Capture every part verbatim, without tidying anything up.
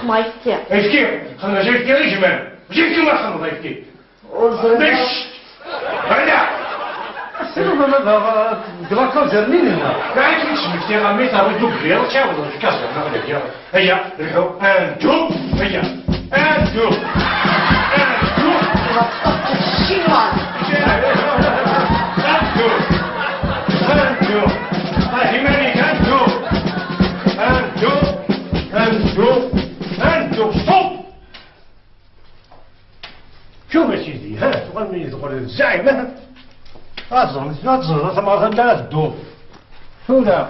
txedmeḍ ayefki? Ayefki? Xedmeɣ ayefki i jman. Mačči ayefki ma txedmeḍ ayefki. Ur ẓriɣ. Anda? Deg la kazerne i nella. Amek i d-smektiɣ a mi terwiḍ ubriḍ, tcawḍeḍ lkazerne ɣlaya. Aya, lḥu, andu, aya, andu, andu. Andu, andu, andu. Ahi malik, andu, andu, andu, andu. Ṣṣut! Ttuɣ a sidi, ha, tuɣalem-iyi d zzɛima, ha? Ad ẓren, ad ẓren, a tamɣart anda ara tedduḍ. Tura,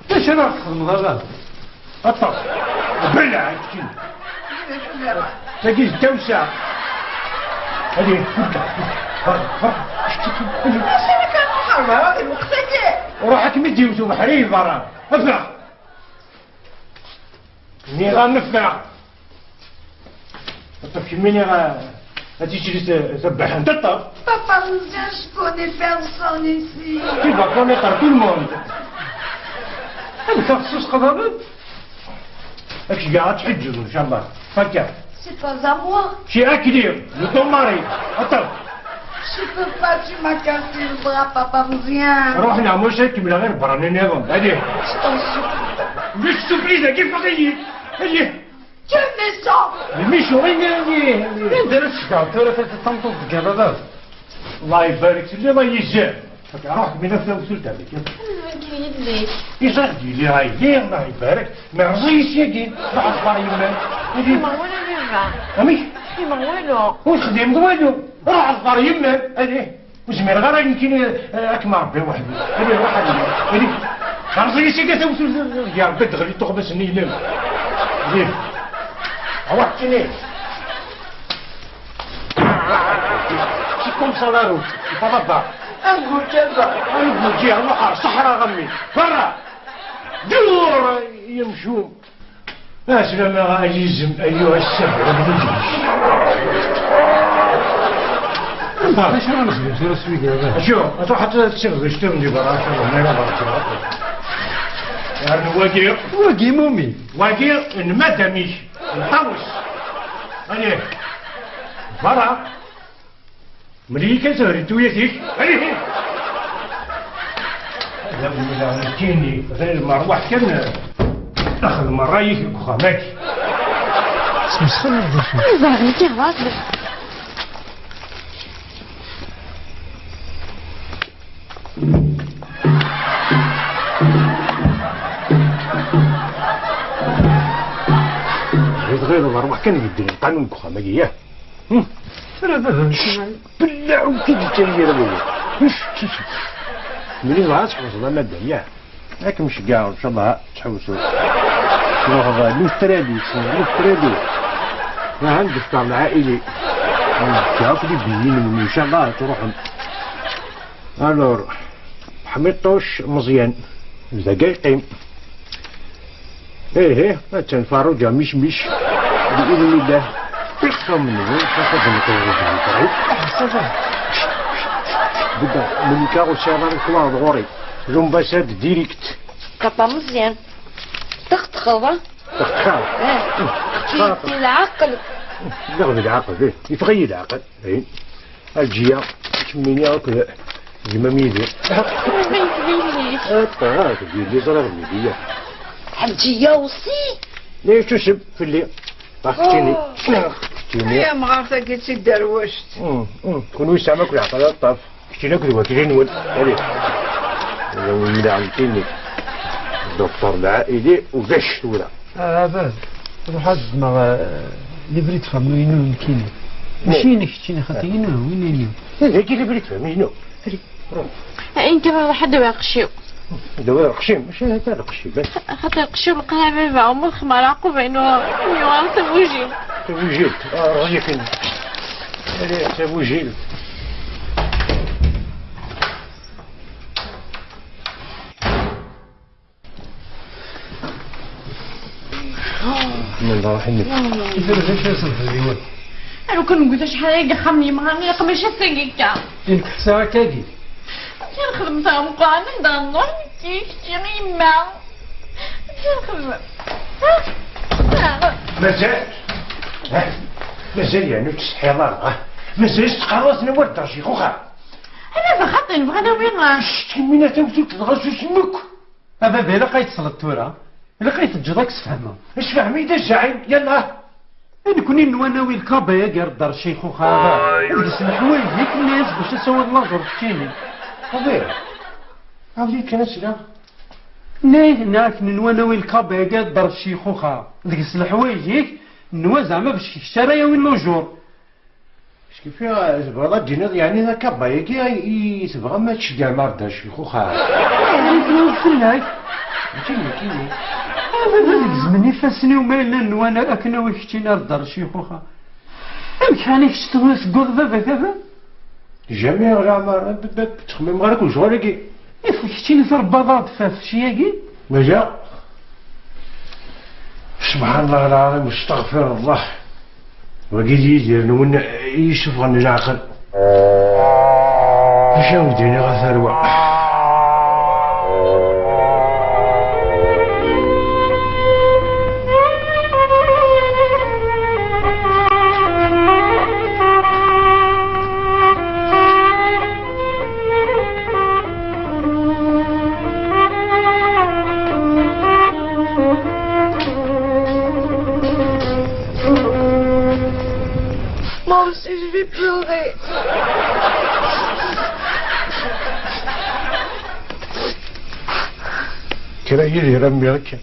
d acu ara txedmeḍ ara? Aṭas. Belleɛ, keččini. Tagi d dawsa. Adi, ffeɣ. Ffeɣ, ffeɣ. Ruḥ ad kem-id-yewwet ubeḥri berra. Ffeɣ. Nniɣ-am ffeɣ. Ṭṭef kemmini, ad tiǧli tabaḥant, ṭṭef. Papa Meẓyan, je connais personne ici. Tu vas connaître tout le monde. Amek ad tesqeḍreḍ? Ad k-geɣ ad tḥeǧǧeḍ, inchallah. Fakka. C'est pas à moi. C'est à qui dire? De ton mari. Attends. Je peux pas, tu m'as cassé le bras, papa Meẓyan. Ruḥ neɣ maca kemmleɣ irebran-nniḍen. Allez. Je t'en supplie. Je t'en supplie, dagi ffeɣ-iyi. Allez. Quel méchant! Méchant, oui, mais, mais, mais. Anda ara tceggɛeḍ tura ta-, ta-, tameṭṭut deg aḍad? Allah ibarek, telliḍ ay izem. Ruḥ, mi naf tawsult avec. Anwa-k yelli? Iẓer-d yelli, ay yelli, Allah ibarek. Meɛẓi syagi, ruḥ ẓer yemma-m. Imeɣwel a baba. Amek? Imeɣwel. Ur texdimeḍ walu. Ruḥ ẓer yemma-m. Allez. Ur zmireɣ ara nekkini, eh, ad kem-ṛebbiɣ weḥd-i. Ad iruḥ ad iruḥ. Ad i-, terẓ-iyi seg tawt, ya Ṛebbi, ad d-ɣli tuɣmas-nni yellan. Ad i-, awa ḥkini. C'est comme ça la route. C'est pas là-bas. Un goût, un goût, un goût, un goût, ṣaḥra ɣemmi. Berra. Dur yemcu. Aslama a yizem, ayyuha ssebr. D acu ara nexdem tura s wigi-a? Acu, ad truḥ ad tessiɣ iceṭṭiḍen di berra, acu, ma yella berra. Yernu wagi. Wagi mumi. Wagi n madam-ik, n Ṭawes. Allez, berra. Mel-iyi kan tabrat n tuyat-ik. Ad awen-iniɣ nekkini, ɣir ma rwaḥ kan, axdem ṛṛay-ik deg uxxam-agi. Tesmesxireḍ d acu? Anda ɣer-k iɣrad? Ɣir, ɣir ma rwaḥ kan beddel lqanun deg uxxam-agi, yah? Hmm. Tura baba, belleɛ ur k-id-yettali ara waya. Mli dɣa ad tḥewṣeḍ a madam, yah? Ad kem-ceggɛeɣ, incallah, ad tḥewṣeḍ. Truḥeḍ l'Australie, tessneḍ l'Australie? Aha, ndefter lɛaili. Ndefter akk les billets-nwen, incallah, ad truḥem. Alors, Ḥmiṭuc Meẓyan, dagi yeqqim. Ih, ih, attan Faruǧa micmic. Bi idnillah. Ixxamen-nwen, xas ad nqew di Ǧenṭri. Bedda, Melika ur sɛiɣ ara lekwaɣeḍ ɣur-i. L'ambassade direct. Papa Meẓyan. Textexeḍ, a? Textexeḍ. Eh. Textexeḍ. Ti, ti lɛaqel. Lliɣ d lɛaqel, ih. Yeffeɣ-iyi lɛaqel. Ih. Ɛelǧiya, kemmini akk d gma-m Yidir. Gma-k d yelli-k. Akka, d yelli, ẓriɣ d yelli. Ɛelǧiya aussi? La yettusem fell-i. Ɣef keččini. Oh. Ɣef keččini. Ay amɣar-tagi d tiderwect. Mm, mm. Kunwi tesɛam akk leɛqel a ṭṭaf. Keččini akked wakli-nwen. Allez. Mleɛ nekkini. Docteur lɛaili ulac tura. Ah, baba, ruḥ ad ddmeɣ, eh, libri d famille inu nekkini. Mačči inek keččini, xaṭi inu, win inu. Eh, dagi libri d famille inu. Ayen kan ruḥ ad dawiɣ aqciw. Dawiɣ aqciw, mačči hata laqciw, bas. Xaṭi aqciw leqla baba, uma xmar Ɛquba inu, yuɣal tabujilt. Tabujilt, ah, rẓikin. Allez, tabujilt. من الله الرحيم. Iferrec asentel yiwen. Aru kan ngut acḥal ay yexxam yemɣan yeqmec ass-agi akka. Nekk ḥṣiɣ akkagi. Akken xedmeɣ meqqran anda nruḥ nekki kečči i yemma. Akken xedmeɣ. Mazal? Ha? Mazal yernu ur tsetḥiḍ ara, ha? Mazal tettqerraḍ n war dderj ixuxar. Ala d axaṭi, nebɣa ad nawi, ah. Cct, Yamina, tawtult dɣa susem akk. A baba, ilaq ay tesleḍ tura. Ilaq ay teǧǧeḍ ad k-sfehmeɣ. Sfehm-iyi-d a Zaɛim, yalla. A nekkni nwa nawi lkaba-agi ar ddar ccixuxa, deg-s leḥwayeǧ-ik, nna-yas bac ad tawid laẓ ɣer keččini. Xaḍi, ɛawed-iyi kan ad sleɣ. Nna-ak, nna-ak, nenwa nawi lkaba-agi ar ddar ccixuxa, deg-s leḥwayeǧ-ik, nwa zeɛma bac kečč ara yawin lujur. Skeffi, tebɣiḍ ad d-tiniḍ yeɛni d akaba-agi i tebɣam ad tceggɛem ar ddar ccixuxa? Nekni ur fell-ak. Mačči nekkini. A baba, deg zzmen ifassen-iw ma yella nwan akken awi keččini ar ddar ccixuxa. Amek ɛni kečč tewwiḍ seg waḍ baba-k a baba? Jamais, leɛmer, a baba, ur ttxemmimeɣ ara akk lecɣal-agi. If keččini trebbaḍ-aɣ-d ɣef ccyi-agi? Maca, subḥan Allah lɛaḍim, astaɣfir Allah. Wagi d Yidir-nwen i yi-ssufɣen leɛqel. Acu awen-d-iniɣ a tarwa? Moi aussi, je vais pleurer. Kra Yidir a mmi akka.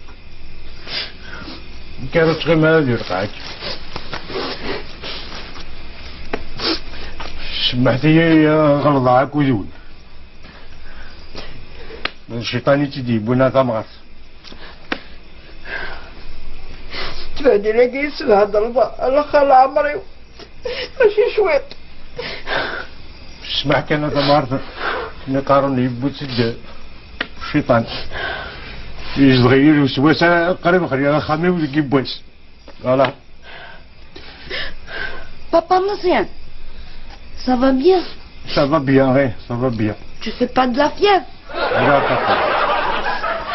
Kra ur ttɣim ara di lqaɛa. Semmeḥt-iyi, ɣelḍeɣ akked-wen. D cciṭan i tt-id-yewwin a tamɣart. Ttbehdil-agi yessebhadleḍ alaxer leɛmer-iw. Mačči cwiṭ. Smaḥ kan a tamɣart, mi qqaren yewwi-tt-id cciṭan. Yezdeɣ-iyi uswas-a qrib xelyeɣ axxam-iw deg yiwwas. Voilà. Papa Meẓyan, ça va bien? Ça va bien, oui, ça va bien. Tu fais pas de la fièvre? Ala, papa.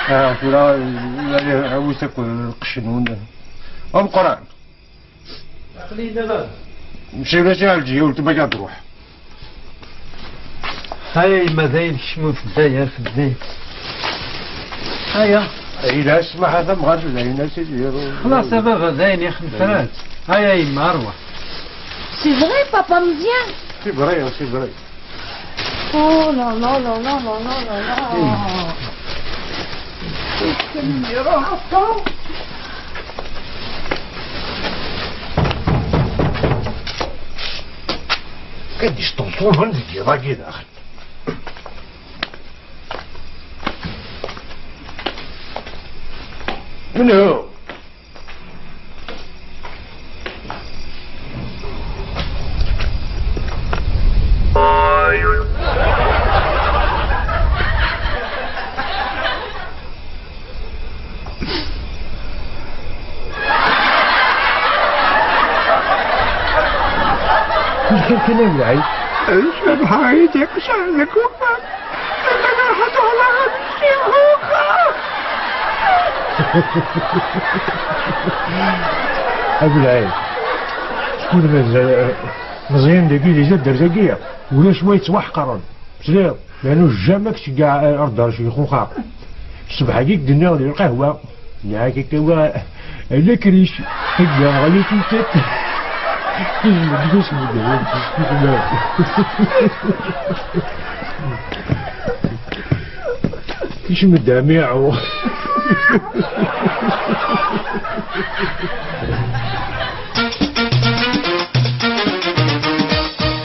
Ah, tura, awit akk lqecc-nwen. Ameqqran. Aql-iyi da, baba. Msir-as i Ɛelǧiya, weltma-k ad truḥ. Aya yemma, dayen kecmu fedda-yas, fedda-yas. Aya. Ayla, smaḥ a tamɣart, dayen a sidi. Xlaṣ a baba, dayen ixnefrat. Aya yemma, arwa. C'est vrai, papa Meẓyan? C'est vrai, c'est vrai. Oh là là là là là là là là. Kan yesṭenṭuben deg yiḍ-agi daxel. Menhu? Mkil kan a Belɛid. Cabḥa i d-iqecɛen deg uxxam. A Belɛid, tkun mazal, eh, Meẓyan dagi di taddart-agi, ulac wa yettwaḥeqren. Tesliḍ? Lanu jamais tceggeɛ, eh, ar ddar ccixuxa. Ṣṣbeḥ-agi i k-d-nniɣ di lqahwa, nniɣ-ak akka wa, ala kric, tga ɣli titet. Tizmed d usmed. Kecm-d a Miɛu.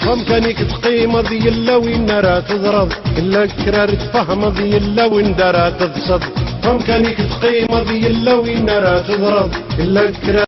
Wamkan i k-teqqimeḍ yella win ara teẓreḍ, yella kra ara tfehmeḍ yella win d ara teḍseḍ. Wamkan i k-teqqimeḍ yella win ara teẓreḍ, yella kra